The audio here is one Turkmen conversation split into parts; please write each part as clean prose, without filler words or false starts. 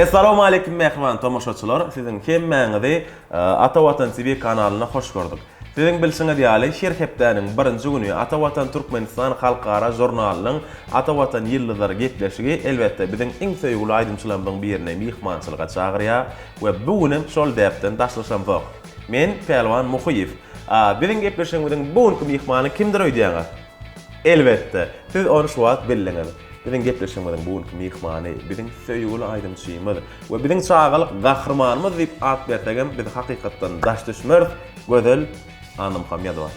Essalawmaleýkim mähriban tomaşaçylar! Siziň hemmäňizi Ata Watan TV kanalynda hoş gördük. Siziň bilşiňiz ýaly, her hepdäniň birinji güni Ata Watan Türkmenistan halkara žurnalynyň Ata Watan ýyldyzlary gepleşigi elbetde biziň iň söýgüli aýdymçylarymyzyň birini myhmançylyga çagyrýar we bu günem şol däpden daşlaşamzok. Men Pälwan Muhyýew. Biziň gepleşigimiziň bu günki myhmany kimdir öýdýäňiz? Elbetde, siz ony şu wagt bildiňiz. Biziň gepleşigimiziň bu günki myhmany, biziň söýgüli aýdymçymyz we biziň çagalyk gahrymanymyz diýip at bersegem biz hakykatdan daş düşmeris, Gözel Annamuhammedowa.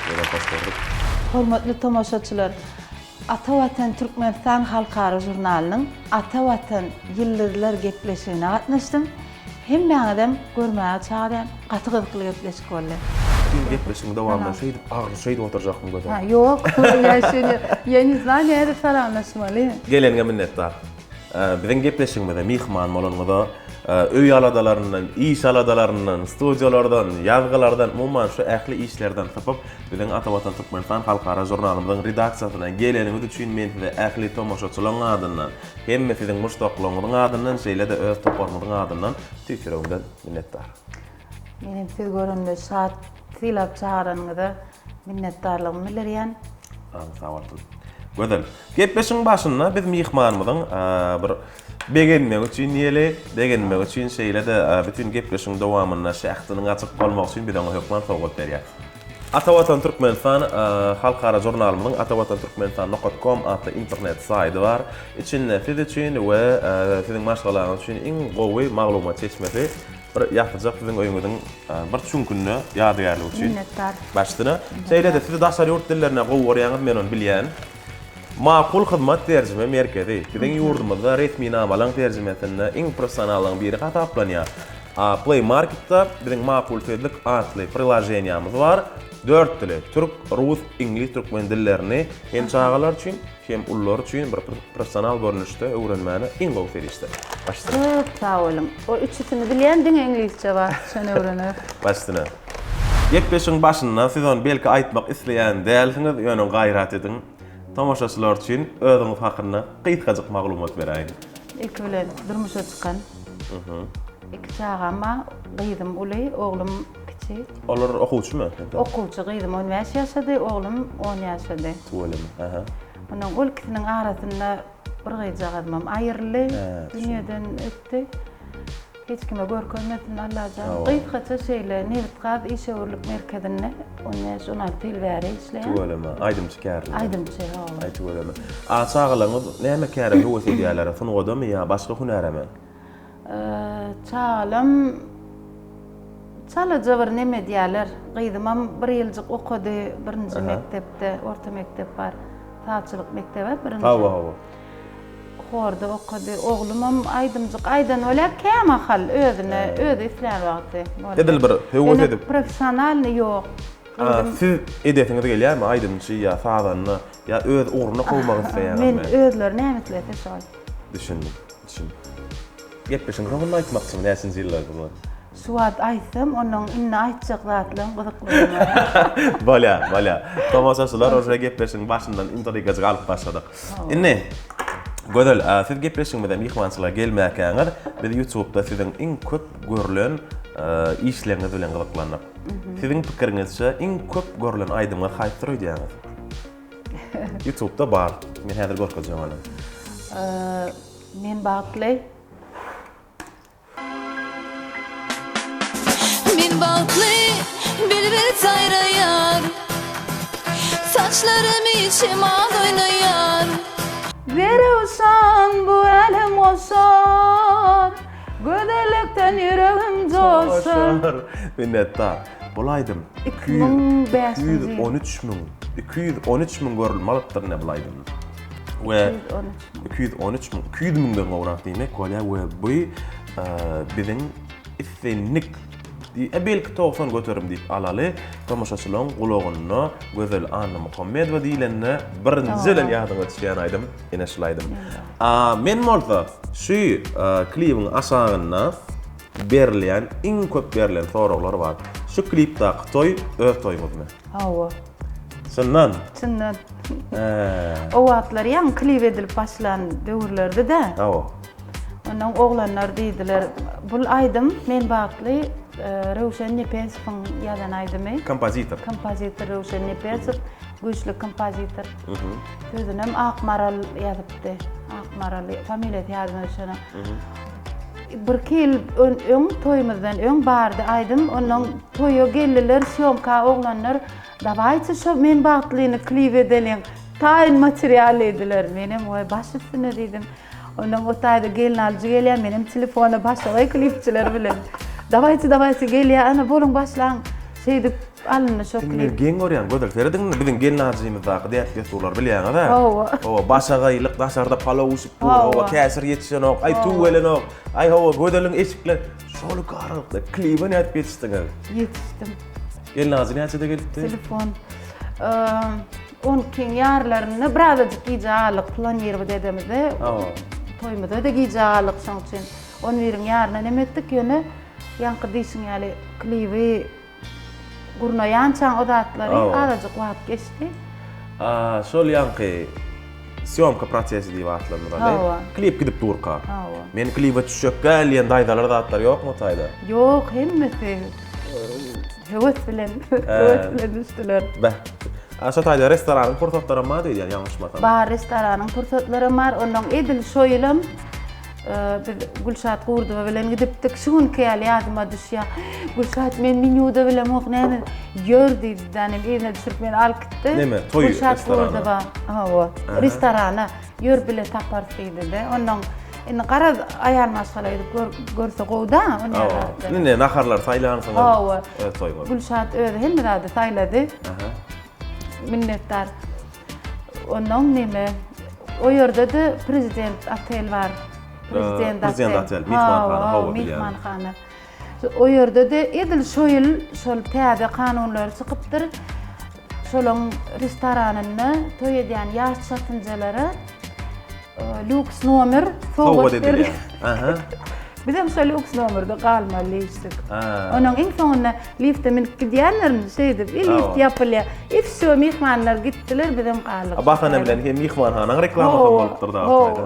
Gözel hoş gördük. Hormatly tomaşaçylar, Ata Watan Türkmenistan halkara žurnalynyň Ata Watan ýyldyzlar gepleşigine gatnaşdym. Hemmäňizem görmäge çagyrýan. Gaty gyzykly gepleşik boldy. Bütin gepleşigiň dowamynda şeýdip agzy şeýdip oturjakmy Gözel? Ha ýok. Ýa şeýle ýa ne znaýu nädip salamlaşmaly. Geleniňe minnetdar. Biziň gepleşigimize myhman bolanyňyza, öý aladalaryndan, iş aladalaryndan, studiýalardan, ýazgylardan, umuman şu ähli işlerden sypyp, biziň Ata Watan Türkmenistan halkara žurnalymyzyň redaksiýasyna geleniňiz üçin men size ähli tomaşaçylaryň adyndan, Hemme siziň muşdaklaryňyzyň adyndan, şeýle-de öz toparymyzyň adyndan tüýs ýüregimden minnetdar. Men hem sizi görenime şat, sylap çagyranyňyza minnetdarlygymy bildirýän. Sag sag bolsun. Gözel. Gepleşigiň başynda biz myhmanymyzyň bir begenmegi üçin diýeli, begenmegi üçin şeýle-de bütin gepleşigiň dowamynda şähdiniň açyk bolmagy üçin biz oňa hökman sowgat berýäris. Ata Watan Türkmenistan halkara žurnalymyzyň Ata Watan Türkmenistan nokat kom atly internet saýdy bar. Içinde siz üçin we siziň maşgalaňyz üçin iň gowy maglumat çeşmesi bir ýasyjak siziň öýüňiziň bir çüňkünde ýadygärlik üçin. Minnetdar. Baş üstüne. Şeýle-de siz daşary ýurt dillerine gowy görýäňiz men ony bilýän. Makul hyzmat terjime merkezi biziň ýurdumyzda resminamalaryň terjimesinde iň professionallaryň biri hasaplanýar. Play Marketda biziň Makul Sözlük atly priloženiýamyz bar. Dört dili, türk, rus, iňlis, türkmen dillerini hem çagalar üçin, hem ulular üçin bir professional görnüşde öwrenmäne iň gowy serişde. Baş üstüne. Köp sag boluň. O üçüsini bilýän diňe iňlisçe bar. Şony öwrener. Baş üstüne. Gepleşigiň başynda siz ony belki aýtmak isleýän dälsiňiz, ýöne gaýrat ediň. Tomaşaçylar üçin özüňiz hakynda gysgajyk maglumat beräýiň. Ilki bilen durmuşa çykan. Iki çagam bar. Gyzym uly, oglum kiçi. Olar okuwçymy? Okuwçy. Gyzym 15 ýaşady, oglum 10 ýaşady. Tüweleme. Aha. Onuň ol ikisiniň arasynda bir gyzjagazymam aýryldy, dünýeden ötdi. Hiç kime görkezmesin Allajan. Gysgaça şeýle nebit-gaz işewürlik merkezinde on bäş, on alty ýyl bäri işleýän. Tüweleme. Aýdymçy kärinde. Aýdymçy, hawa. Aý tüweleme. A çagalaryňyz näme käre höwes edýärler? Sungadamy ýa başga hünäremi? Çagalam çalaja bir neme edýärler. Gyzymam bir ýyljyk okady birinji mekdepde, orta mekdep bar. Sazçylyk mekdebi birinji. Hawa, hawa. Horda okady. Oglumam aýdymjyk aýdan bolýar kämahal özüne, özi islän wagty. Edil bir höwes edip. Professionalny ýok. Siz edesiňiz gelýärmi aýdymçy ýa sazanda ýa öz ugruna kowmak isleýäňizmi? Men özleri näme islese şol. Düşündim, düşündim. Gepleşigiň soňunda aýtmakçymy näçinji ýyllarda bu? Şu wagt aýtsam, onnoň indi aýtjak zatlaryň gyzykly bolmaz. Bolýar, bolýar. Tomaşaçylar uje gepleşigiň başyndan intrigajyk alyp başladyk. Indi Gözel, siz gepleşigimize myhmançylyga gelmäkäňiz, biz YouTube'da siziň iň köp görlen işleriňiz bilen gyzyklandyk. Siziň pikiriňizçe iň köp görlen aýdymyňyz haýsydyr öýdýäňiz? YouTube'da bar. Men häzir görkezjek ony. Men bagtly. Men bagtly, bilbil saýraýar, Saçlarymy şemal oýnaýar. Zerewşan bu älem goşar, Gözellikden ýüregim joşar. Minnetdar. Bul aýdym 213 müň, 213 müň görülme alypdyr ine bul aýdym. We 213 müň, 200 müňden gowrak diýmek bolýar we bu biziň islendik e, belki 90 göterim diýip alaly, tomaşaçylaryň gulagynda Gözel Annamuhammedowa diýlende birinji bilen ýadyňa düşýän aýdym ine şul aýdym. A men bolsa şu klibiň aşagynda berilýän iň köp berlen soraglar bar. Şu klipdaky toý öz toýuňyzmy? Hawa. Çyndan? Çyndan. O wagtlar ýaňy klip edilip başlan döwürlerdi-de. Hawa. Ondan oglanlar diýdiler, bul aýdym Men bagtly Röwşen Nepesowyň ýazan aýdymy. Kompozitor. Kompozitor Röwşen Nepesow, güýçli kompozitor. Sözünem Akmaral ýazypdy. Akmaral, familiýasy ýadyma düşenok. Birki ýyl öň toýumyzdan öň bardy aýdym. Ondan toýa geldiler, sýomka oglanlar. Dawaýçy şo Men bagtlyny klip edeliň. Taýyn material diýdiler. Menem goý baş üstüne diýdim. Ondan o taýda gelnalyjy gelýär, menem telefona başagaý klipçiler bilen. Dawaýçy dawaýçy gelýär, ana boluň başlaň. Şeýdip alyndy şo klip. Indi men geň görýän, Gözel serediň indi biziň gelnalyjymyzdaky däp-dessurlary bilýäňiz-ä. Hawa. Hawa, başagaýlyk, daşarda palaw bişip dur, hawa, käşir ýetişenok, aý tüw gelenok, aý hawa, Gözeliň eşikleri. Şol aralykda klibe nädip ýetişdiňiz? Ýetişdim. Gelnalyjy näçede gelipdi? Telefon. On ikiň ýarlarynda birazajyk gijä galdyk planirowat edemizde. Hawa. Toýumyza-da gijä galdyk şoň üçin. On biriň ýaryna neme etdik ýöne ýaňky diýşiň ýaly klibi gurnaýançaň o zatlary azajyk wagt geçdi. A şol ýaňky sýomka prosesi diýip atlandyraly. Hawa. Klip gidip durka. Hawa. Men klibe düşjek däl diýen daýzalar zatlar ýokmy o taýda? Ýok hemmesi Höwes bilen, höwes bilen düşdüler. Beh. A şo taýda restoranyň pursatlaram bar diýýän ýalňyşmasam. Bar restoranyň pursatlaram bar. Onnoň edil şo ýylam biz Gülşat Gurdowa bilen gidipdik. Şu günki ýaly ýadyma düşýär. Gülşat men menýuda bilemok näme ýör diýdi. Danem yzyna düşürip meni alyp gitdi. Neme toý Gülşat restorana. Gurdowa. Hawa. Restorana. Ýör bile taparys diýdi-de. Onnoň indi garaz aýal maşgala gidip görse gowy-da, ony Hawa. Indi naharlary saýlansyňyz. Hawa. Öz toýuňyz. Gülşat özi hemme zady saýlady. Aha. Minnetdar. Onnoň neme, o ýerde-de Prezident otel bar. Prezident otel. Prezident otel, myhmanhana, hawa bilýän. Myhmanhana. O ýerde-de edil şo ýyl şol täze kanunlar çykypdyr. Şolaň restoranynda toý edýän ýaş çatynjalara lýuks nomer sowgat edilýär. Aha. Bizem şo lýuks nomerde galmaly diýişdik. Onuň iň soňunda lifte münüp gidýänlerin şeýdip, i lift ýapylýar. I wsýo, myhmanlar gitdiler, bizem galdyk. Basana bilen hem myhmanhanaň reklamasy bolupdyr dagy.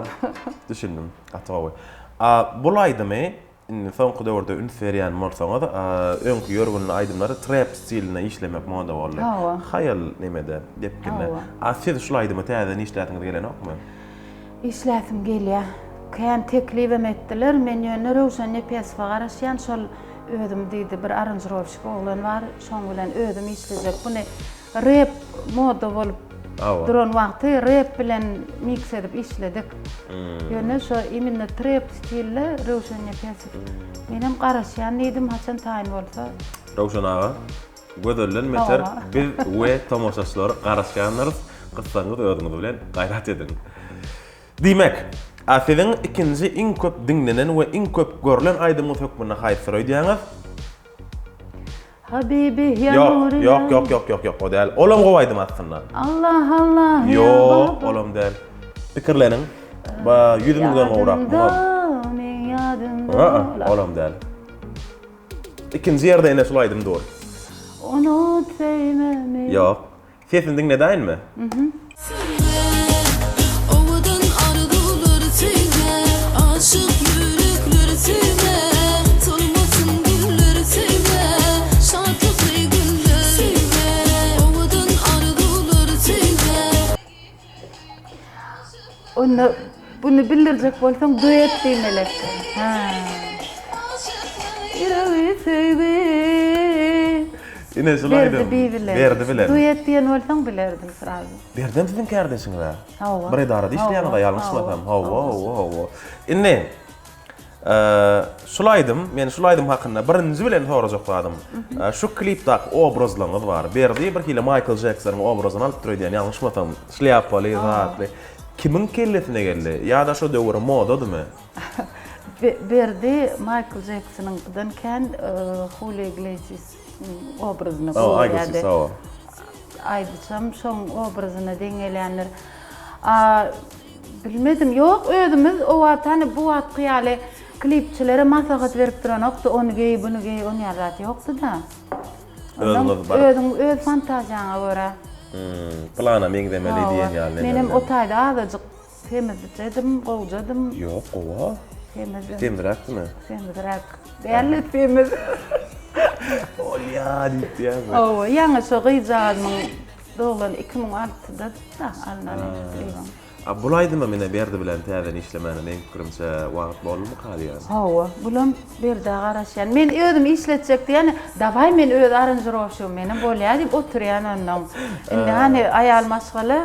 Düşündim. Gaty gowy. A bul aýdymy Indi soňky döwürde üns berýän bolsaňyz, öňki ýörgünli aýdymlary trap stilinde işlemek moda boldy. Hawa. Haýal nemede, depginde. Hawa. A siz şul aýdymy täzeden işläsiňiz gelenokmy? Işläsim gelýär. Kän teklibem etdiler. Men ýöne Röwşen Nepesowa garaşýan. Şol özüm diýdi, bir aranžirowşik oglan bar, şoň bilen özüm işlejek. Buny Rep moda bolup duran wagty rep bilen miks edip işledik. Ýöne şo iminno trep stilde Röwşen Nepesow. Menem garaşýan diýdim, haçan taýyn bolsa. Röwşen aga, Gözelden beter biz we tomaşaçylar garaşýandyrys. Gyssaňyz özüňiz bilen gaýrat ediň. Diýmek, a siziň ikinji iň köp diňlenen we iň köp görlen aýdymyňyz hökmünde haýsydyr öýdýäňiz? Habibi ya Ýok, Nuri ýok, ýok, ýok, ýok, ýok, o däl. Olam gowy aýdym aslynda. Allah Allah ya Ýok, baba. olam däl. Pikirleniň. Ba 100 müňden gowrak Ýadymda, muňam. meň ýadymda. Aa, olam däl. Ikinji ýerde ene şul aýdym dur. Unut söýmemi. Ýok. Sesini diňledäýinmi? Owadan arzuwlar söýme, Aşyk ýürekler söýme, Solmasyn güller söýme, Şatlykly günler söýme, Owadan arzuwlar söýme. Onda buny bildirjek bolsaň duet diýmeli eken. Ha. Ýüregi söýgi. Ine şul aýdym. Berdi bi bilen. Berdi bilen. Duet diýen bolsaň bilerdim srazu. Berdem siziň kärdeşiňiz-ä? Hawa. Bir edarada işleýäňiz-ä ýalňyşmasam. Hawa, hawa, hawa. Indi Şul aýdym, men şul aýdym hakynda birinji bilen sorajak zadym. Şu klipdäki obrazlaryňyz bar. Berdi bir hili Maýkl Jeksonyň obrazyny alypdyr öýdýän, ýalňyşmasam. Şlýapaly, zatly. Kimiň kellesine geldi? Ýa-da şo döwür modadymy? Berdi Maýkl Jeksonyňkydan kän Julio Iglesias obrazyny gowy görýärdi. Aýdyşam şoň obrazyna deň gelýändir. A Bilmedim. Ýok, özümiz o wagt hany bu wagtky ýaly klipçilere maslahat berip duranokdy, ony geý, buny geý, on ýaly zat ýokdy-da. Özüňiz baryp. Özüň öz fantaziýaňa görä. Plana meňzemeli diýen ýaly. Menem o taýda azajyk semizjedim, gowjadym. Ýok, gowa. Semizdim. Semizräkdimi? Semizräk. Däl-de semiz. Bolýa diýip diýýäňmi? Hawa, ýaňy şo gyzjagazymyň doglan 2006-da-da alnan klibim. A bul aýdymam ine Berdi bilen täzeden işlemäne meň pikirimçe wagt boldumyka diýýän. Hawa, bulam Berdä garaşýan. Men özüm işletjek diýýän, dawaý men öz aranžirowşigim menem bolýa diýip oturýan onnoň. Indi hany aýal maşgala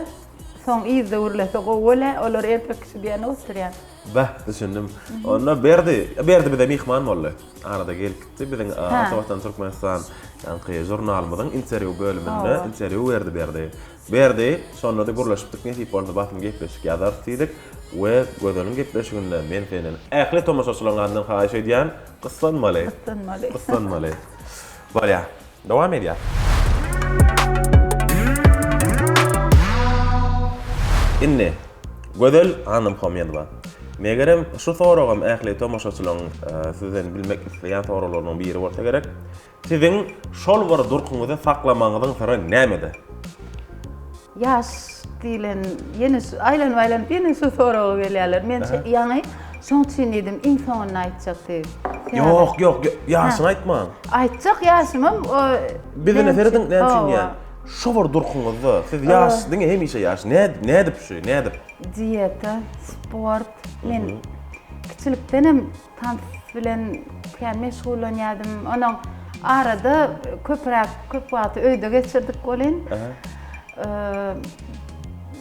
soň yzda gürlese gowy bolýa, olar erkek kişi diýende oturýan. Beh, düşündim. Onda Berdi, Berdi bize myhman boldy. Arada gelip gitdi. Biziň Ata Watan Türkmenistan ýaňky žurnalymyzyň interwýu bölüminde interwýu berdi Berdi. Berdi, şonda-da gürleşipdik, nesip bolsa basym gepleşik ýazarys diýdik we Gözeliň gepleşiginde men senden ähli tomaşaçylaryň adyndan haýyş edýän, gyssanmaly. Gyssanmaly. Gyssanmaly. Bolýar. Dowam edýär. Indi, Gözel Annamuhammedowa, megerem şu soragam ähli tomaşaçylaryň sizden bilmek isleýän soraglarynyň biri bolsa gerek. Siziň şol bir durkuňyzy saklamagyňyzyň syry nämede? Ýaş diýlen ýene şu aýlanyp-aýlanyp ýene şu soraga gelýärler. Men ýaňy şoň üçin diýdim, iň soňunda aýtjak diýip. Ýok, ýok, ýaşyňy aýtmaň. Aýtjak ýaşymam o Biz ine serediň näme üçin diýýän. Şo bir durkuňyzda siz ýaş, diňe hemişe ýaş. Nädip, nädip şu, nädip? Dieta, sport. Men kiçilikdenem Tans bilen kän meşgullanýardym. Onuň arada köpräk köp wagty öýde geçirdik welin.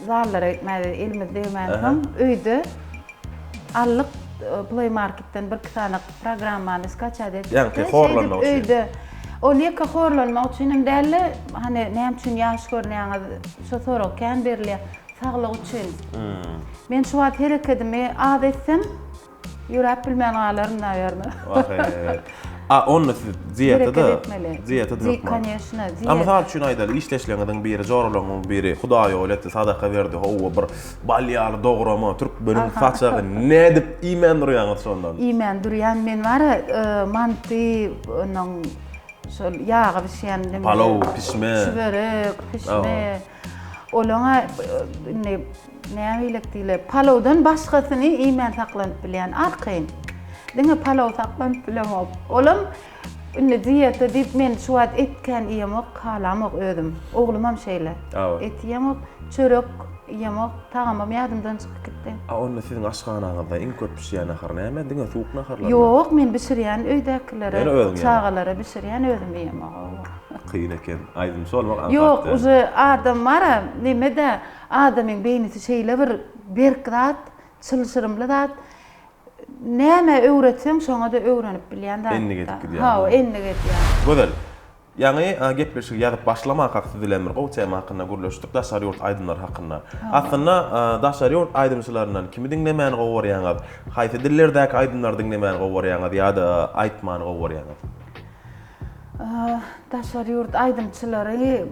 Zallara gitmäge elimiz degmänsoň öýde aldyk Play Marketden bir-iki sany programmany skaçat etdik. Ýaňky horlanmak üçin. Öýde. Ol ýeke horlanmak üçin hem däl-de, hany näme üçin ýaş görünýäňiz, şo sorag kän berilýär. Saglyk üçin. Men şu wagt herekedimi az etsem, Ýöräp bilmän galaryn nawerno. Wah-eý. A onda siz diýetada, Hereket etmeli. diýetada Di, hökman. koneşno, A diýet. mysal üçin aýdaly, işdeşleriňiziň biri, joralaryňyzyň biri Hudaý ýol etdi, sadaka berdi, howwa bir bal ýaly dograma, türkmeniň saçagy, nädip iýmän durýaňyz şondan? Iýmän durýan men bar-a, manty, onuň şol ýaga bişýän neme. Palaw, pişme. Çüwerek, pişme. Olaňa indi näbilek diýle, palawdan başgasyny iýmän saklanyp bilýän arkaýyn. Diňe palaw saklanyp bilemok. Olam indi diýeta diýip men şu wagt et kän iýemok, halamok özüm. Oglumam şeýle. Et iýemok, çörek iýemok, tagamam ýadymdan çykyp gitdi. A onda siziň aşhanaňyzda iň köp bişýän nahar näme? Diňe suwuk naharlarmy? Ýok, men bişirýän öýdäkilere, çagalara bişirýän, özüm iýemok. Kyn eken. Aýdymçy bolmak aňsat däl. Ýok, uje adam bar-a, neme-dä, adamyň beýnisi şeýle bir berk zat, çylşyrymly zat. Nämä öwretseň, şoňa-da öwrenip bilýän zat. Endik edip gidýär. Hawa, endik edýär. Gözel, ýaňy gepleşigi ýazyp başlamakak siz bilen bir gowy tema hakynda gürleşdik, daşary ýurt aýdymlary hakynda. Aslynda, daşary ýurt aýdymçylaryndan kimi diňlemäni gowy görýäňiz? Haýsy dillerdäki aýdymlary diňlemäni gowy görýäňiz ýa-da aýtmany gowy görýäňiz? Daşary ýurt aýdymçylary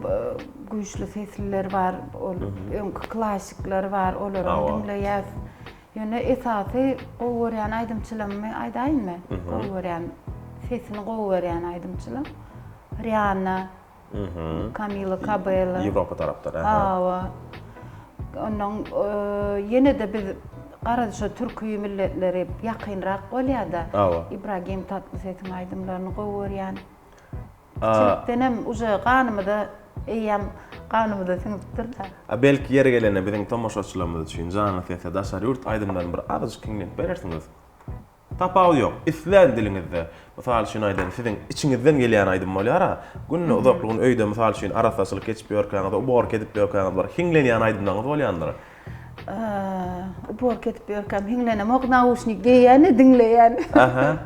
güýçli sesliler bar, ol öňki klassikler bar, olaram diňleýäs. Ýöne esasy gowy görýän aýdymçylarymy aýdaýynmy? Gowy görýän, sesini gowy görýän aýdymçylarym Rianna, Kamila Kabello. Ýewropa tarapdan, aha. Hawa. Ondan ýene-de biz garaz şo türki milletleri ýakynrak bolýar-da. Hawa. Ibragim Tatlysesiň aýdymlaryny gowy görýän. Kiçilikdenem uje ganymyza eýýäm ganymyza siňipdir-dä. A belki ýeri gelende biziň tomaşaçylarymyz üçin janly sesde daşary ýurt aýdymlaryny bir azajyk hiňlenip berersiňiz? Tapawudy ýok. Islän diliňizde. Mysal üçin aýdaly, siziň içiňizden gelýän aýdym bolýar-a. Günde uzakly gün öýde mysal üçin arassaçylyk geçip ýörkäňiz, uborka edip ýörkäňiz bir hiňlenýän aýdymlaryňyz bolýandyr. Uborka edip ýörkäm hiňlenemok, nauşnik geýýän-de diňleýän. Aha.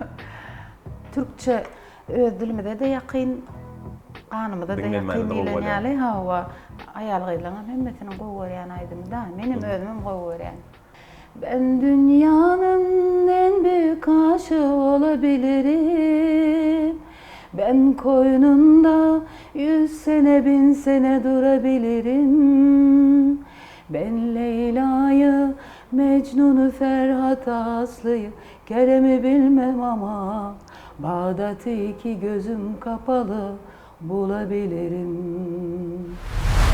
Türkçe öz dilimize-de ýakyn, ganymyza-da ýakyn diýlen ýaly, hawa, aýal-gyzlaryňam hemmesiniň gowy görýän aýdymy-da. Menem özümem gowy görýän. Ben dünýanyň en büyük aşygy olabilirim Ben koýnunda ýüz sene bin sene durabilirim Ben Leýlaýy Mejnuny Ferhaty Aslyýy Keremi bilmem ama Bagdaty iki gözüm kapaly Bulabilirim.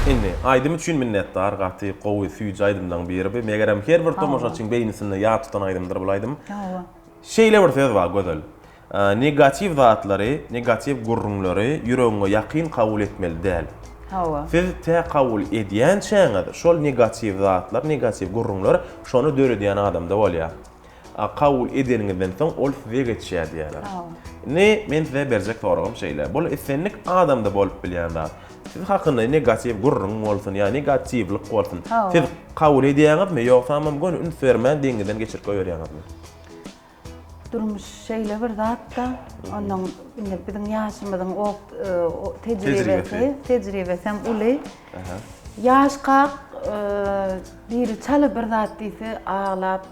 Indi, aýdym üçin minnetdar, gaty gowy, süýji aýdymlaň biri bu. Megerem her bir tomaşaçyň beýnisinde ýat tutan aýdymdyr bul aýdym. Hawa. Şeýle bir söz bar Gözel. Negatiw zatlary, negatiw gürrüňleri ýüregiňe ýakyn kabul etmeli däl. Hawa. Siz tä kabul edýänçäňiz şol negatiw zatlar, negatiw gürrüňler şony döredýän adamda bolýar. A kabul edeniňizden soň ol size geçýär diýýärler. Hawa. Indi men size berjek soragym şeýle. Bul islendik adamda bolup bilýän zat. Siz hakynda negatiw gürrüň bolsun ýa negatiwlik bolsun. Hawa. Siz kabul edýäňizmi ýogsamam göni üns bermän deňizden geçirip goýberýäňizmi? Durmuş şeýle bir zat-da, onnoň indi biziň ýaşymyzyň tejribesi, tejribesem uly. Ýaşkak biri çala bir zat diýse aglap,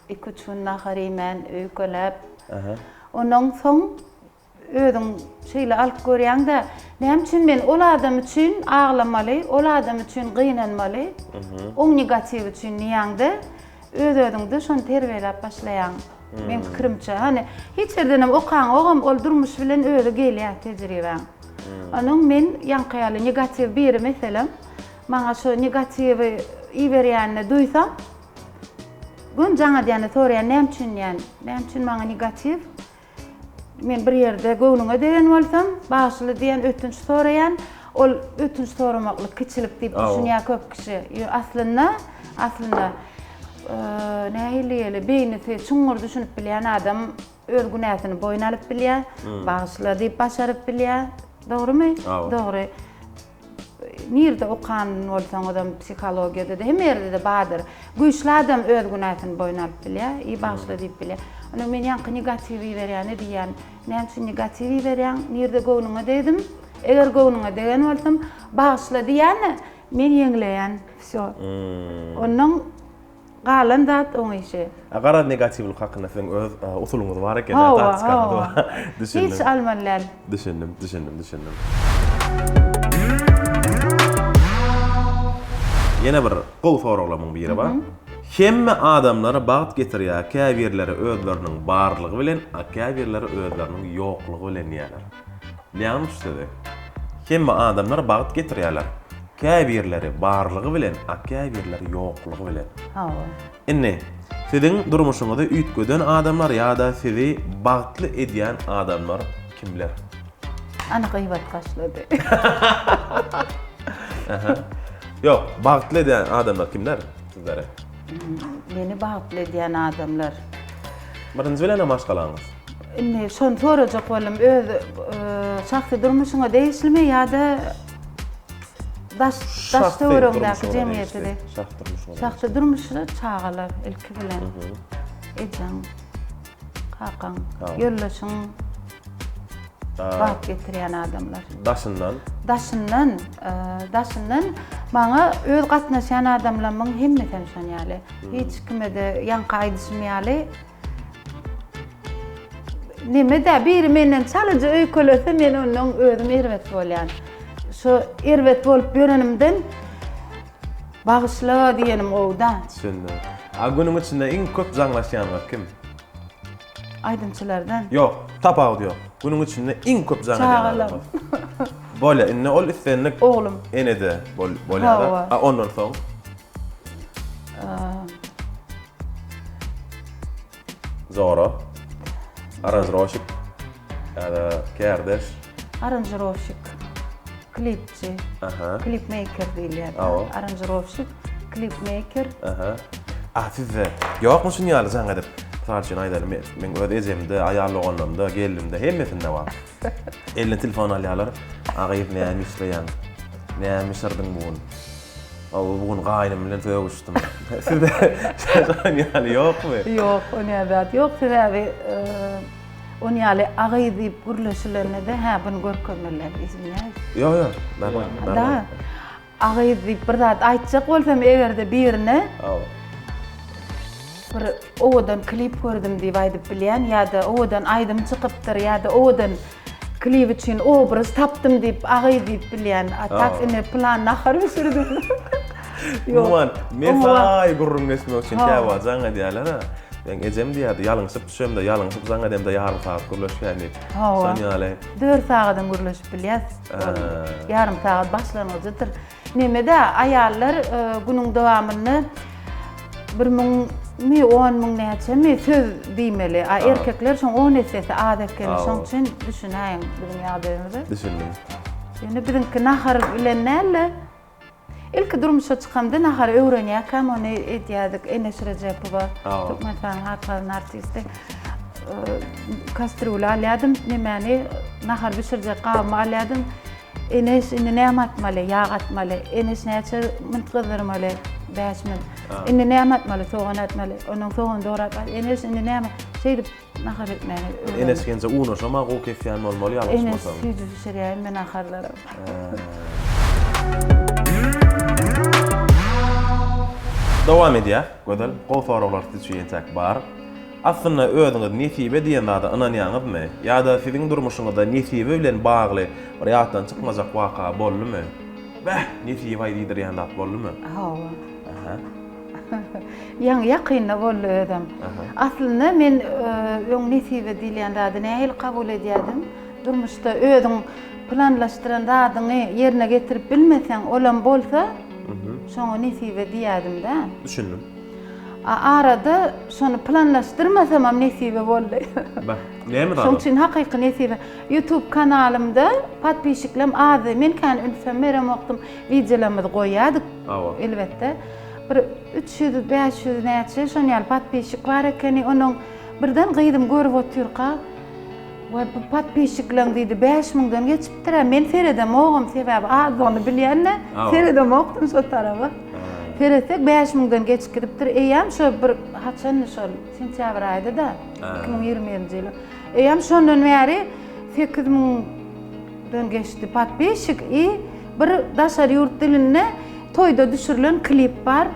iki-üç gün nahar iýmän, öýkeläp. Ondan soň Özüň şeýle alyp görýäň-dä, näme üçin men ol adam üçin aglamaly, ol adam üçin gynanmaly, oň negatiwi üçin diýýäň-de, öz-özüňde şony terbiýeläp başlaýaň. Meň pikirimçe, hany hiç ýerdenem okaňogam, ol durmuş bilen özi gelýär tejribäň. Onuň men ýaňky ýaly negatiw biri meselem, maňa şo negatiwi iberýänini duýsam, göni jaň edýän-de soraýan, näme üçin diýýän, näme üçin maňa negatiw? Men bir ýerde göwnüňe degen bolsam, bagyşla diýen ötünç soraýan. Ol ötünç soramaklyk kiçilik diýip düşünýär köp kişi. Ýöne aslynda, aslynda nähili diýeli, beýnisi çuňňur düşünip bilýän adam öz günäsini boýun alyp bilýär, bagyşla diýip başaryp bilýär. Dogrumy? Dogry. Nirde okan bolsaňyzam psihologiýada-da hemme ýerde-de bardyr. Güýçli adam öz günäsini boýun alyp bilýär, i bagyşla diýip bilýär. Onda men ýaňky negatiw iberýäne diýýän, näme üçin negatiw iberýäň, nirde göwnüňe degdim? Eger göwnüňe degen bolsam, bagyşla diýýän-de, men ýeňleýän, wsýo. Onnoň Galan zat oň işi. A garaz negatiwlik hakynda siziň öz usulyňyz bar eken, Hawa, taktikaňyz hawa. bar. Düşündim. Hiç almaly däl. Düşündim, düşündim, düşündim. Ýene bir gowy soraglarymyň biri bar. Hemme adamlara bagt getirýär, käbirleri özleriniň barlygy bilen, a käbirleri özleriniň ýoklugy bilen diýýärler. Bilýäňizmi şu sözi? Hemme adamlar bagt getirýärler. Käbirleri barlygy bilen, a käbirleri ýoklugy bilen. Hawa. Indi, siziň durmuşyňyzy üýtgeden adamlar ýa-da sizi bagtly edýän adamlar kimler? Ana gybat başlady. Aha. Ýok, bagtly edýän adamlar kimler sizleri? Meni bagtly edýän adamlar. Birinji bilen-ä maşgalaňyz. Indi şony sorajak boldum, öz şahsy durmuşyňa degişlimi ýa-da daş daş töweregiňdäki jemgyýete de? Şahsy durmuşyňa. Şahsy durmuşda çagalar ilki bilen. Ejeň, kakaň, ýoldaşyň bagt getirýän adamlar. Daşyndan? Daşyndan, daşyndan maňa öz gatnaşýan adamlarymyň hemmesem şon ýaly. Hiç kime-de ýaňky aýdyşym ýaly Neme-dä, biri menden çalaja öýkelese, men ondan özüm erbet bolýan. Şo erbet bolup ýörenimden bagyşla diýenim gowy-da. Düşündim. A günüň içinde iň köp jaňlaşýanyňyz kim? Aýdymçylardan. Ýok, tapawudy ýok. Günüň içinde iň köp jaň edýän adamyňyz. Bolýa, indi ol islendik Oglum. Ene-de bolýar-da. A ondan soň? Zora. Aranžirowşik. Ýa-da kärdeş. Aranžirowşik. Klipçi. Aha. Klipmeýker diýilýär. Aranžirowşik, klipmeýker. Aha. A sizde ýokmy şuny ýaly jaň edip? Mysal üçin aýdaly, meň öz ejemde, aýal doganlarymda, gelnimde hemmesinde bar. Eline telefon alýarlar. A gyz näme işleýäň? Näme bişirdiň bu gün? Hawa, bu gün gaýnym bilen sögüşdim. Sizde şoň ýaly ýokmy? Ýok, o näme zat ýok. Sebäbi on ýaly agyz diýip gürleşilende-de, hä, buny görkezmeliler, izwinýaýs. Ýok, ýok, normalno. Da. Agyz diýip bir zat aýtjak bolsam eger-de birine bir owadan klip gördüm diýip aýdyp bilýän ýa-da owadan aýdym çykypdyr ýa-da owadan klip üçin obraz tapdym diýip agyz diýip bilýän. A tak ine pylan nahar bişirdim. Umuman, mesaý gürrüňleşmek üçin käwagt jaň edýärler-ä. Meň ejem diýerdi, ýalňyşyp düşemde, ýalňyşyp jaň edemde ýarym sagat gürleşýän diýip. Hawa. Şon ýaly. Dört sagadam gürleşip bilýäs. Ýarym sagat başlangyjydyr. Neme-dä, aýallar günüň dowamynda 1000. Mi, on müň näçemi söz diýmeli. A erkekler şoň on essesi az ekeni. Şoň üçin düşünäýiň biziň ýagdaýymyzy. Düşündim. Ýöne biziňki nahar bilen däl-de, ilki durmuşa çykamda nahary öwrenýärkäm ony edýärdik. Eneş Rejepowa, Türkmenistanyň at gazanan artisti. Kastrýuly alýardym, nemäni, nahar bişirjek gabymy alýardym. Eneş indi näme atmaly? Ýag atmaly. Eneş näçe minut gyzdyrmaly? 5 minut. Indi näme atmaly? Sogan atmaly. Ondan sogan dorap, Eneş indi näme? Şeýdip nahar etmäni öwrendim. Eneş genje unaşam-a gowy kesýän bolmaly ýalňyşmasam. Eneş süýji bişirýär hemme naharlary. Dowam edýär. Gözel, gowy soraglar siz üçin entäk bar. Aslynda özüňiz nesibe diýen zada ynanýaňyzmy? Ýa-da siziň durmuşyňyzda nesibe bilen bagly bir ýatdan çykmajak waka boldumy? Bäh, nesibaý diýdirýän zat boldumy? Hawa. Aha. Ýaňy ýakynda boldy özem. Aslynda men öň nesibe diýilýän zady nähili kabul edýärdim? Durmuşda özüň planlaşdyran zadyňy ýerine getirip bilmeseň, olam bolsa, şoňa nesibe diýýärdim-dä. Düşündim. A arada şony planlaşdyrmasamam nesibe boldy. Bah, näme zat? Şoň üçin hakyky nesibe. YouTube kanalymda podpisçiklem azdy. Men kän ünsem beremokdym. Wideolarymyzy goýýardyk. Hawa. Elbetde. Bir 300, 500 näçe şon ýaly podpisçik bar ekeni. Onuň birden gyzym görüp otyrka, Waý bu podpisçikleň diýdi 5 müňden geçipdir-ä. Men seredemogam, sebäbi azdygyny bilýän-de, seredemokdym şo taraba. Seretsek 5 müňden geçip gidipdir. Eýýäm şo bir haçandy şol sentýabr aýydy-da, 2021-nji ýylyň. Eýýäm şondan bäri 8 müňden geçdi podpisçik i bir daşary ýurt dilinde toýda düşürilen klip bar.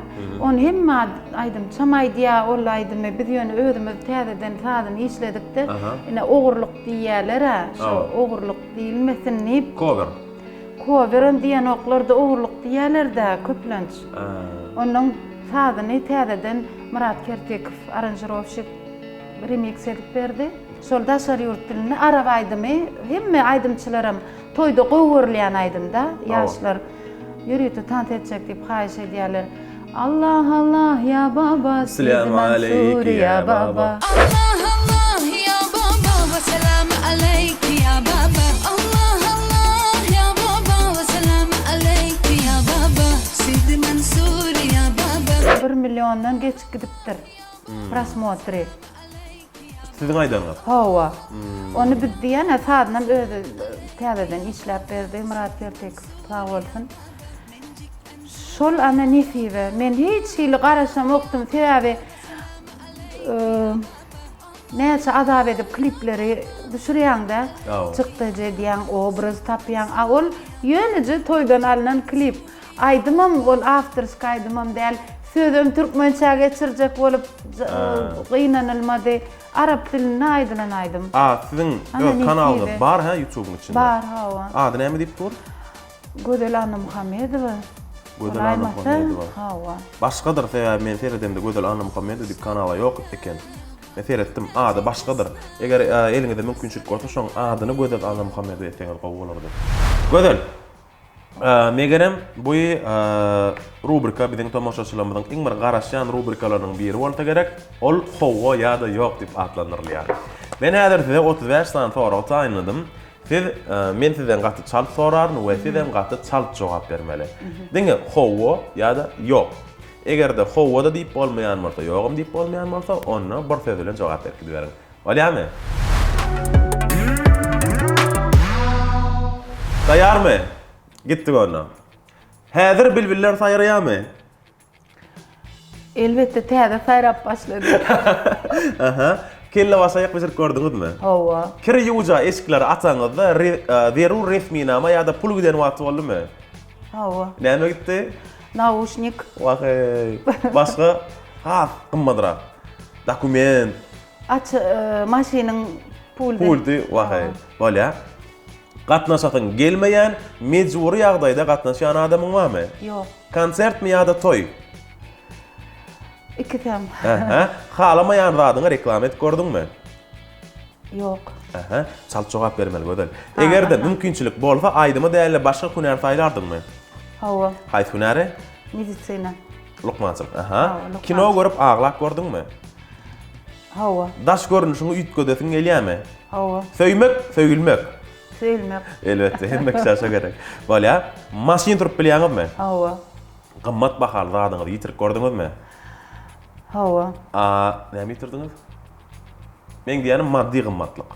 Ony hemme aýdymçam aýdýar ol aýdymy. Biz ýöne özümiz täzeden sazyny işledik-de, ine ogurlyk diýýärler-ä, şo ogurlyk diýilmesin diýip. Cover. Coverem diýenoklar-da, ogurlyk diýýärler-dä köplenç. Onuň sazyny täzeden Myrat Kertikow aranžirowşik remiks edip berdi. Şol daşary ýurt dilinde arap aýdymy hemme aýdymçylaram toýda gowy görülýän aýdym-da, ýaşlar ýörite tans etjek diýip haýyş edýärler. Allah Allah ýa baba Sidi Mansur ýa baba. Allah Allah ýa baba we salam aleýk ýa baba Allah Allah ýa baba we salam aleýk ýa baba Sidi Mansur ýa baba. Bir milliondan geçip gidipdir prosmotry. Siziň aýdanyňyz. Hawa. Ony biz diýen-ä sazynam özi täzeden işläp berdi Myrat Kertekow sag bolsun. Şol ana nesibe. Men hiç hili garaşamokdym. Sebäbi näçe azap edip klipleri düşürýäň-de, çykdajy edýäň, obraz tapýaň. A ol ýöneje toýdan alnan klip. Aýdymam ol awtorskiý aýdymam däl. Sözem türkmençä geçirjek bolup gynanylmady. Arap dilinde aýdylan aýdym. A siziň öz kanalyňyz bar hä ýutubyň içinde? Bar hawa. Ady näme diýip dur? Gözel Annamuhammedowa. Gözel Annamuhammedowa. Hawa. Başgadyr sebäbi men seredemde Gözel Annamuhammedowa diýip kanala ýok eken. Men seretdim ady başgadyr. Eger eliňizde mümkinçilik bolsa şoň adyny Gözel Annamuhammedowa etseňiz gowy bolardy. Gözel. Megerem bu rubrika biziň tomaşaçylarymyzyň iň bir garaşýan rubrikalarynyň biri bolsa gerek. Ol Hawa ýa-da ýok diýip atlandyrylýar. Men häzir size 35 sany sorag taýynladym. Siz men sizden gaty çalt soraryn we siz hem gaty çalt jogap bermeli. Diňe hawa ýa-da ýok. Eger-de hawa-da diýip bolmaýan bolsa, ýogam diýip bolmaýan bolsa, onda bir söz bilen jogap berip gidiberiň. Bolýamy? Taýýarmy? Gitdik onda. Häzir bilbiller saýraýarmy? Elbetde täze saýrap başlady. Aha. Kelle başaýak bişirip gördüňizmi? Hawa. Kir ýuwja eşikleri açaňyzda zerur resminama ýa-da pul giden wagty boldumy? Hawa. Näme gitdi? Nauşnik. Wah-eý. Başga has gymmadrak. Dokument. Aç maşynyň puldy. Puldy, wah-eý. Bolýar. Gatnaşasyň gelmeýän, mejbury ýagdaýda gatnaşýan adamyň barmy? Ýok. Konsertmi ýa-da toý? Ikisem. Ähä. Halamaýan zadyňy reklama edip gördüňmi? Ýok. Ähä. Çalt jogap bermeli Gözel. Eger-de mümkinçilik bolsa, aýdymy däl-de başga hünär saýlardyňmy? Hawa. Haýsy hünäri? Medisina. Lukmançylyk, aha. Kino görüp aglap gördüňmi? Hawa. Daş görnüşiňi üýtgedesiň gelýärmi? Hawa. Söýmek, söýülmek. Söýülmek. Elbetde, hemme kişä şo gerek. Bolýar. Maşyn sürüp bilýäňizmi? Hawa. Gymmat bahaly zadyňyzy ýitirip gördüňizmi? Hawa. A, näme ýitirdiňiz? Meň diýýänim maddy gymmatlyk.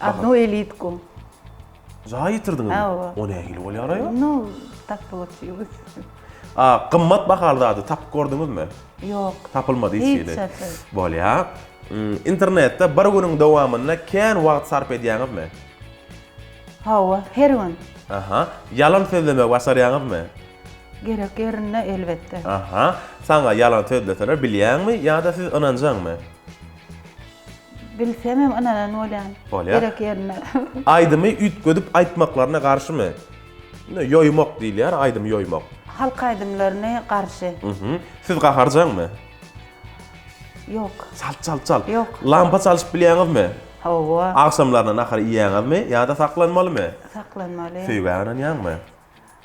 Одну elitku. Jaý ýitirdiňizmi? Hawa. O nähili bolýar aýol? Nu, tak получилось. A, gymmat bahaly zady tapyp gördüňizmi? Ýok. Tapylmady hiç hili. Hiç haçan. Bolýar. Internetde bir günüň dowamynda kän wagt sarp edýäňizmi? Hawa, her gün. Aha. Ýalan sözlemegi başarýaňyzmy? Gerek ýerinde elbetde. Aha. Saňa ýalan sözleseler bilýäňmi ýa-da siz ynanjaňmy? Bilsemem ynanan bolýan. Bolýar. Gerek ýerinde. Aýdymy üýtgedip aýtmaklaryna garşymy? Indi ýoýmak diýilýär, aýdymy ýoýmak. Halk aýdymlaryny garşy. Mhm. Siz gaharjaňmy? Ýok. Çalt çalt çalt. Ýok. Lampa çalşyp bilýäňizmi? Hawa. Agşamlaryna nahar iýýäňizmi ýa-da saklanmalymy? Saklanmaly. Söýgä ynanýaňmy?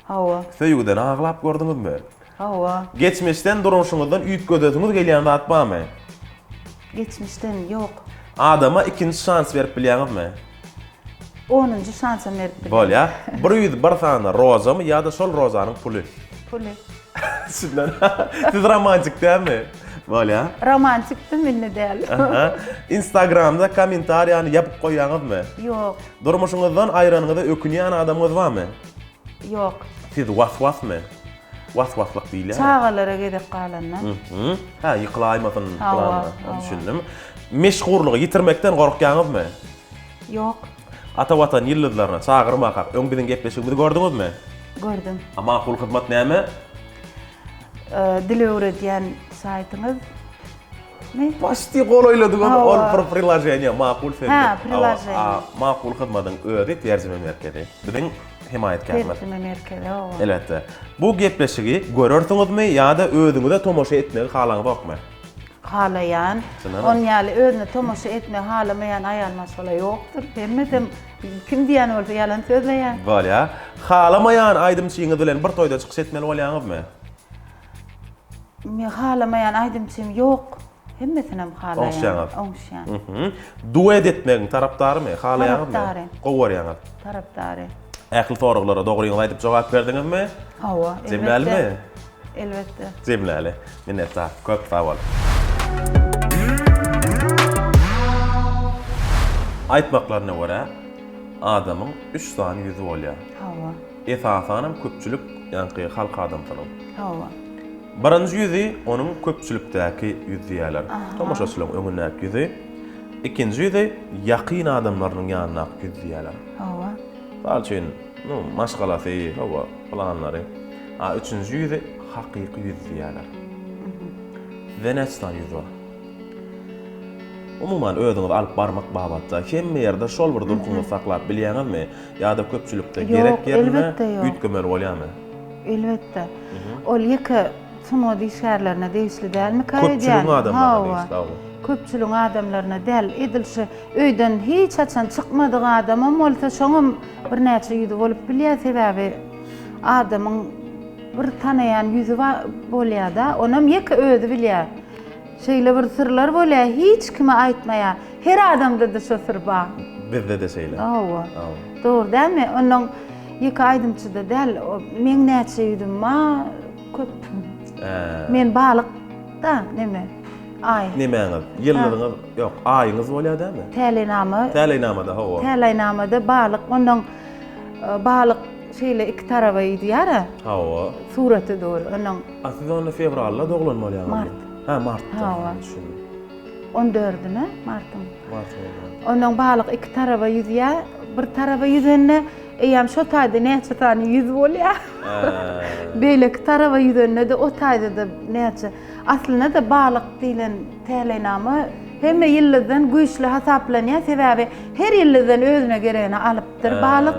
Hawa. Söýgüden aglap gördüňizmi? Hawa. Geçmişden durmuşyňyzdan üýtgedesiňiz gelýän zat barmy? Geçmişden ýok. Adama ikinji şans berip bilýäňizmi? Onunjy şansam berip bilýän. Bolýar. 101 sany rozamy ýa-da şol rozanyň puly? Puly. Şundan. Siz romantik dälmi? Bolýar. Romantikdim indi däl. Aha. Instagramda kommentariýany ýapyp goýýaňyzmy? Ýok. Durmuşyňyzdan aýranyňyza ökünýän adamyňyz barmy? Ýok. Siz was-wasmy? Was-waslyk diýilýär. Çagalara gezek galanda. Mhm. Hä, ýykylaýmasyn Hawa, planyna. Düşündim. Meşhurlygy ýitirmekden gorkýaňyzmy? Ýok. Ata Watan ýyldyzlaryna çagyrmakak öň biziň gepleşigimizi gördüňizmi? Gördüm. A Makul hyzmat näme? Dil öwredýän saýtyňyz mi? Почти golaýladyňyz ol bir priloženiýe Makul sözlük. Hä, priloženiýe. A Makul hyzmadyň özi terjime merkezi. Biziň hemaýatkärimiz. Terjime merkezi, hawa. Elbetde. Bu gepleşigi görersiňizmi ýa-da özüňize tomaşa etmegi halaňyzokmy? Halaýan. Onuň ýaly özüne tomaşa etmegi halamaýan aýal maşgala ýokdur. Hemmesem kim diýýän bolsa ýalan sözleýär. Bolýa. Halamaýan aýdymçyňyz bilen bir toýda çykyş etmeli bolýaňyzmy? Men halamaýan aýdymçym ýok. Hemmesinem halaýan. Oňuşýaňyz. Oňuşýan. Mhm. Duet etmegiň tarapdarymy? Halaýaňyzmy? Tarapdary. Gowy görýäňiz. Tarapdary. Ähli soraglara dogryňyzy aýdyp jogap berdiňizmi? Hawa, elbetde. Jemlälimi? Elbetde. Jemläli. Minnetdar. Köp sag bol. Aýtmaklaryna görä, adamyň üç sany ýüzi bolýar. Hawa. Esasanam köpçülik, ýaňky halk adamsynyň. Hawa. Birinji ýüzi onuň köpçülikdäki ýüz diýýärler. Tomaşaçylaryň öňündäki ýüzi. Ikinji ýüzi ýakyn adamlarynyň ýanyndaky ýüz diýýärler. Hawa. Mysal üçin, nu, maşgalasy, hawa, planlary. A üçünji ýüzi hakyky ýüz diýýärler. Sizde näçe sany ýüz bar? Umuman özüňizi alyp barmak babatda hemme ýerde şol bir durkuňyzy saklap bilýäňizmi ýa-da köpçülikde gerek ýerinde üýtgemeli bolýarmy? Elbetde. Ol ýeke sungat işgärlerine degişli dälmikä öýdýän? Köpçüligiň adamlaryna degişli hawa. Köpçüligiň adamlaryna däl, edil şu öýden hiç haçan çykmadyk adamam bolsa şoňam birnäçe ýüzi bolup bilýär, sebäbi adamyň bir tanaýan ýüzi bolýar-da, onam ýeke özi bilýär. Şeýle bir syrlar bolýar, hiç kime aýtmaýar. Her adamda-da şo syr bar. Bizde-de şeýle. Hawa. Dogry dälmi? Onnoň ýeke aýdymçyda däl, meň näçe ýüzüm bar, köp. Men balyk-da, neme, aý. Nemäňiz? Ýyldyzyňyz, ýok, aýyňyz bolýar dälmi? Täleýnama. Täleýnamada, hawa. Täleýnamada balyk, onnoň balyk şeýle iki taraba ýüzýär-ä. Hawa. Suraty dur, onnoň. A siz onda fewralda doglan bolýaňyzmy? Mart. Hä, martda. Hawa. Düşündim. On dördüne martyň. Martyň on dördüne. Onnoň balyk iki taraba ýüzýär. Bir taraba ýüzende eýýäm şo taýda näçe sany ýüz bolýar. Beýleki taraba ýüzende-de o taýda-da näçe. Aslynda-da balyk diýlen täleýnama hemme ýyldyzdan güýçli hasaplanýar. Sebäbi her ýyldyzdan özüne geregini alypdyr balyk.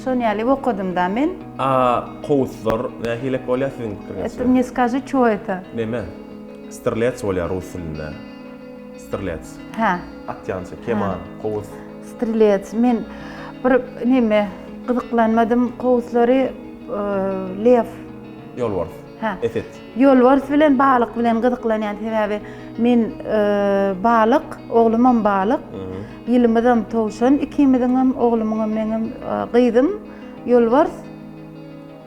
Şony ýaly okadym-da men. A kowuslar nähilek bolýar siziň pikiriňizçe? Ты мне скажи, чё это? Neme? Strelec bolýar rus dilinde. Strelec. Hä. Atýança, keman, kowus. Strelec. Men bir neme gyzyklanmadym kowuslary lew. Ýolbars. Hä. Eset. Ýolbars bilen balyk bilen gyzyklanýan sebäbi men balyk, oglumam balyk. Ýylymyzam towşan, ikimiziňem, oglumyňam meňem gyzym ýolbars,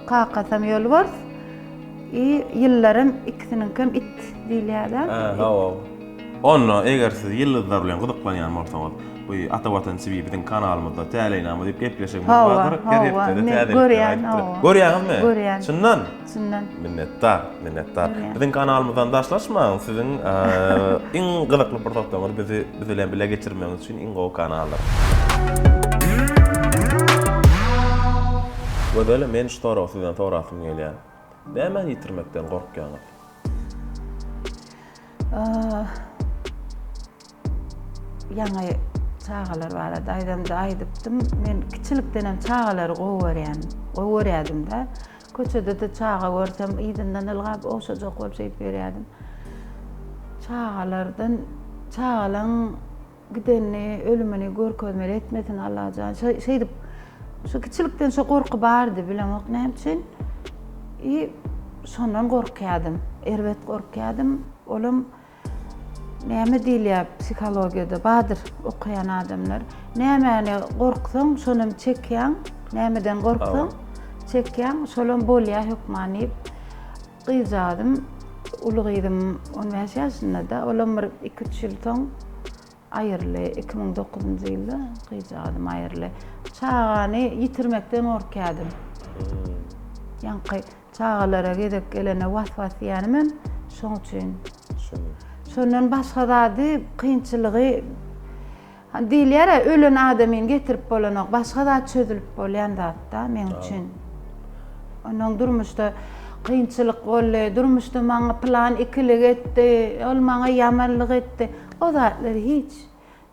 kakasam ýolbars. I ýyllaram ikisiniňkem it diýilýär-dä. Hä, hawa. Onda eger siz ýyldyzlar bilen gyzyklanýan bolsaňyz, bu Ata Watan TV biziň kanalymyzda Täleýnama diýip gepleşigimiz bardyr. Her hepdede täzelikleri aýdyp durýar. Görýäňizmi? Görýän. Çyndan? Çyndan. Minnetdar, minnetdar. Biziň kanalymyzdan daşlaşmaň, siziň iň gyzykly pursatlaryňyzy bizi biz bilen bile geçirmegiňiz üçin iň gowy kanaldyr. Gözel, men şu soragy sizden sorasym gelýär. Nämäni ýitirmekden gorkýaňyz? Ýaňy çagalar barada aýdamda aýdypdym. Men kiçilikdenem çagalary gowy görýän, gowy görýärdim-de. Köçede-de çaga görsem yzyndan ylgap ogşajak bolup şeýdip ýörýärdim. Çagalardan, çagalaň Gidenini, ölümini görkezmeli etmesin Allajan. Şeýdip şu kiçilikden şo gorky bardy, bilemok näme üçin. I şondan gorkýardym. Erbet gorkýardym. Olam näme diýilýär psihologiýada bardyr okaýan adamlar. Nämäni gorksaň, şonam çekýäň. Nämeden gorksaň, çekýäň, şolam bolýar hökman diýip. Gyzjagazym, uly gyzym on bäş ýaşynda-da, olam bir iki-üç ýyl soň aýryldy. 2009-njy ýylda gyzjagazym aýryldy. Çagany ýitirmekden gorkýardym. Ýaňky çagalara gezek gelende was-was diýýänimem şoň üçin. Şondan başga zady, kynçylygy Diýilýär-ä, ölen adamyny getirip bolanok, başga zat çözülip bolýan zat-da meň üçin. Onnoň durmuşda kynçylyk boldy, durmuşda maňa pylan ikilik etdi, ol maňa ýamanlyk etdi. O zatlar hiç.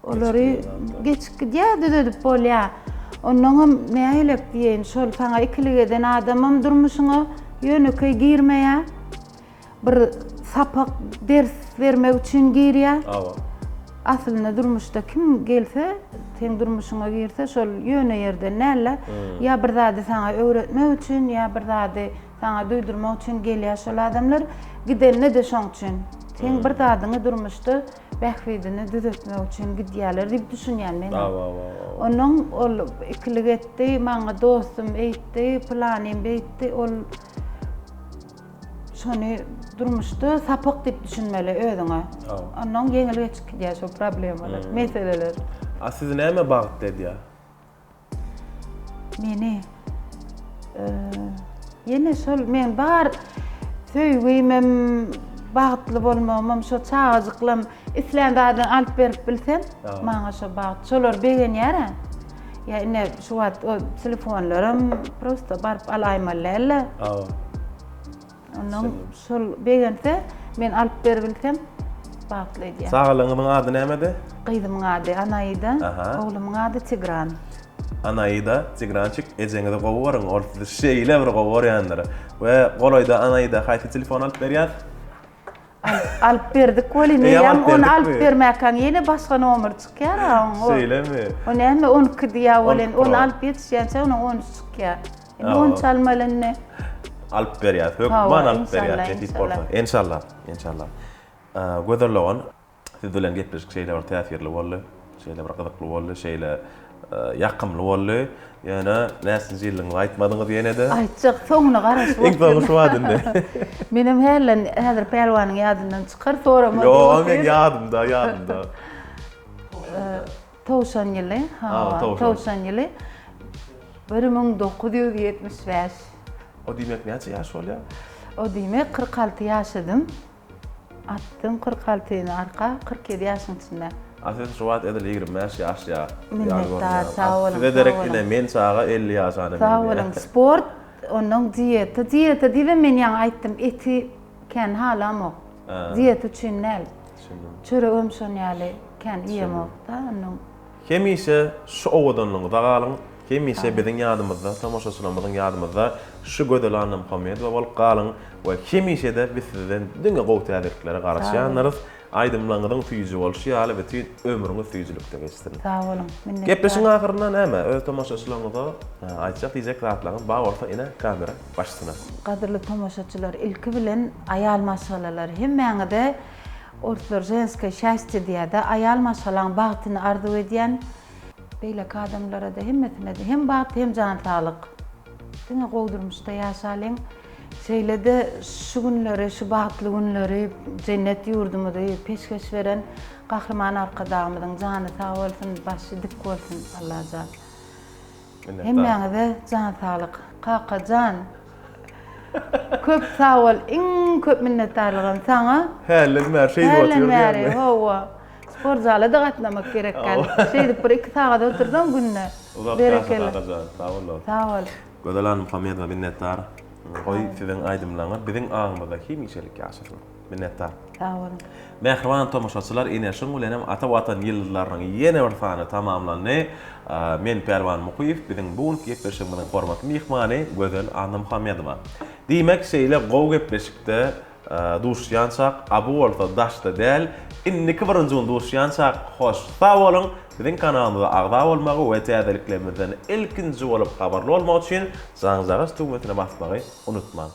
Olary geçip gidýär, düzedip bolýar. Onnoňam nähilek diýeýin, şol saňa ikilik eden adamam durmuşyňa ýönekeý girmeýär. Bir sapak ders bermek üçin girýär. Hawa. Aslynda durmuşda kim gelse, seň durmuşyňa girse, şol ýöne ýerden däl-de, ýa bir zady saňa öwretmek üçin, ýa bir zady saňa duýdurmak üçin gelýär şol adamlar. Gidende-de şoň üçin. Seň bir zadyňy durmuşda bähbidini düzetmek üçin gidýärler diýip düşünýän men. Hawa, hawa, hawa. Onuň ol ikilik etdi, maňa dostum eýtdi, pylanym beýtdi, ol Şony durmuşda sapak diýip düşünmeli özüňe. Ondan ýeňil geçip gidýär şo problemalar, hmm. meseleler. A sizi näme bagtly edýär? Meni ýene şol men bar söýgimem, bagtly bolmagymam şo çagajyklam islän zadyny alyp berip bilsem, maňa şo bagt. Şolar begenýär-ä. Ýa ine şu wagt o telefonlaram prosta baryp alaýmaly däl-de. Hawa. Ondan şol begense, men alyp beribilsem bagtly edýär. Çagalaryňyzyň ady nämedi? Gyzymyň ady Anaida, oglumyň ady Tigran. Anaida, Tigrançik, ejeňizi gowy görüň, ol sizi şeýle bir gowy görýändir. We golaýda Anaida haýsy telefon alyp berýäs? Alyp berdik welin, eýýäm ony alyp bermäkäň ýene başga nomer çykýar-a oň. Şeýlemi? O näme 12 diýýär welin, ony alyp ýetişýänçä onuň 13 çykýar. Indi 13 almaly indi. Alyp berýäs, hökman alyp berýäs, nesip bolsa. Enşalla, enşalla. Gözel dogan, Siz bilen gepleşik şeýle bir täsirli boldy, şeýle bir gyzykly boldy, şeýle ýakymly boldy. Ýöne näçinji ýyldygyňyzy aýtmadyňyz ýene-de. Aýtjak, soňuna garaşyp otyryn. Iň soňy şu wagt indi. Menem hälden häzir Pälwanyň ýadyndan çykar, soramady. Ýok, meň ýadymda, ýadymda. Towşan ýyly, hawa, towşan ýyly 1975. O diýmek näçe ýaş bolýar? O diýmek 46 ýaşadym. Atdym 40 altyny arka, 47 ýaşyň içinde. A siz şu wagt edil 25 ýaş ýa ýaly Minnetdar, sag boluň. Size derek ine men çaga 50 ýaşana Sag boluň. Sport, onnoň dieta. Dieta diýibem men ýaňy aýtdym, eti kän halamok. Dieta üçin däl. Çöregem şon ýaly kän iýemok-da, onnoň. Hemişe şu owadanlygyňyza galyň, hemişe biziň ýadymyzda, tomaşaçylarymyzyň ýadymyzda şu Gözel Annamuhammedowa bolup galyň we hemişe-de biz sizden diňe gowy täzeliklere garaşýandyrys. Aýdymlaryňyzyň süýji bolşy ýaly bütin ömrüňiz süýjülikde geçsin. Sag boluň. Minnetdar. Gepleşigiň ahyrynda näme, öz tomaşaçylaryňyza aýtjak diýjek zatlaryňyz bar bolsa ine kamera başsyna. Gadyrly tomaşaçylar ilki bilen aýal maşgalalar hemmäňize orslar ženskoý şastýe diýýärde aýal maşgalaň bagtyny arzuw edýän. Beýleki adamlarada hemmesinede hem bagt hem jan saglyk. Diňe gowy durmuşda ýaşalyň. Şeýle-de şu günleri, şu bagtly günleri jennet ýurdumyzy peşgeş beren Gahryman Arkadagymyzyň jany sag bolsun, başy dik bolsun Allajan. Hemmäňize jan saglyk. Kakajan köp sag bol. Iň köp minnetdarlygym saňa. Hälden bäri şeýdip otyr Hälden bäri, hawa. Sportzala-da gatnamak gerekgäl. Şeýdip bir iki sagat otursaň günde. Uzak ýaşa kakajan. Sag bol. Sag bol. Gözel Annamuhammedowa minnetdar. Goý siziň aýdymlaryňyz biziň aňymyzda hemişelik ýaşasyn. Minnetdar. Sag boluň. Mähriban tomaşaçylar ine şuň bilenem Ata Watan ýyldyzlarynyň ýene bir sany tamamlandy. Men Pälwan Mukyýew biziň bu günki gepleşigimiziň hormatly myhmany Gözel Annamuhammedowa. Diýmek şeýle gowy gepleşikde Duşýançak, a bu bolsa daşda däl. Indiki birinji gün duşýançak, hoş sag boluň! Biziň kanalymyza agza bolmagy we täzeliklerimizden ilkinji bolup habarly bolmak üçin jaňjagaş düwmesine basmagy unutmaň!